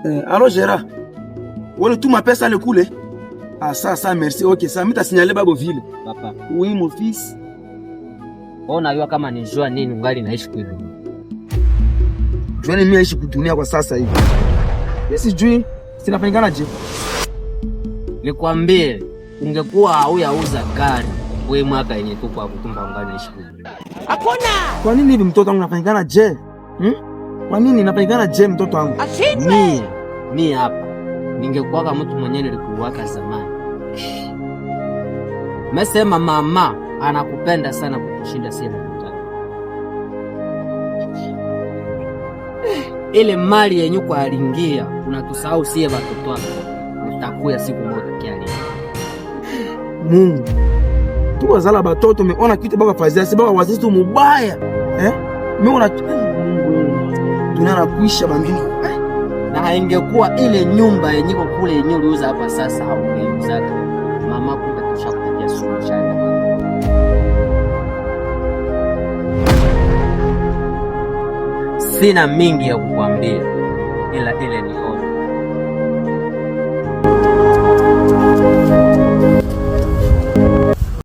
Allô Gérard. Wale tuma pesa le kule. Ah ça ça merci. OK, ça mita signaler babo vile. Papa, Oui mon fils. Wewe unajua kama ni jua nini ungali naishi kwa dunia? Jua nini mimi naishi kudunia kwa sasa hivi? Mimi sijui sinafanyikana je. Nikwambie, ungekuwa hauyauza gari we mwaka yenye tuko hapo kumba ungali naishi kwa dunia. Hakuna. Kwa nini hivi mtoto wangu nafanyikana je? Hmm? Kwa nini nafanyikana je mtoto wangu? Ashindwe. Mi hapa ningekuwaka mtu mwenyewe nilikuwaka zamani. Mesema mama anakupenda sana kukushinda sisi mtoto. Ile mali yenye kwa alingia unatusahau sie watoto wako. Utakuya siku moja kiali. Mungu. Tuko zala batoto meona kitu baka fazia si baka wazazi tu mubaya. Eh? Mimi una Mungu. Dunia nakuisha bandugu. Na haingekuwa ile nyumba yenye iko kule yenye uliuza hapa sasa haungeuzaka. Mama kumbe tushakupatia sumu shanda. Sina mingi ya kukwambia ila ile ni onyo.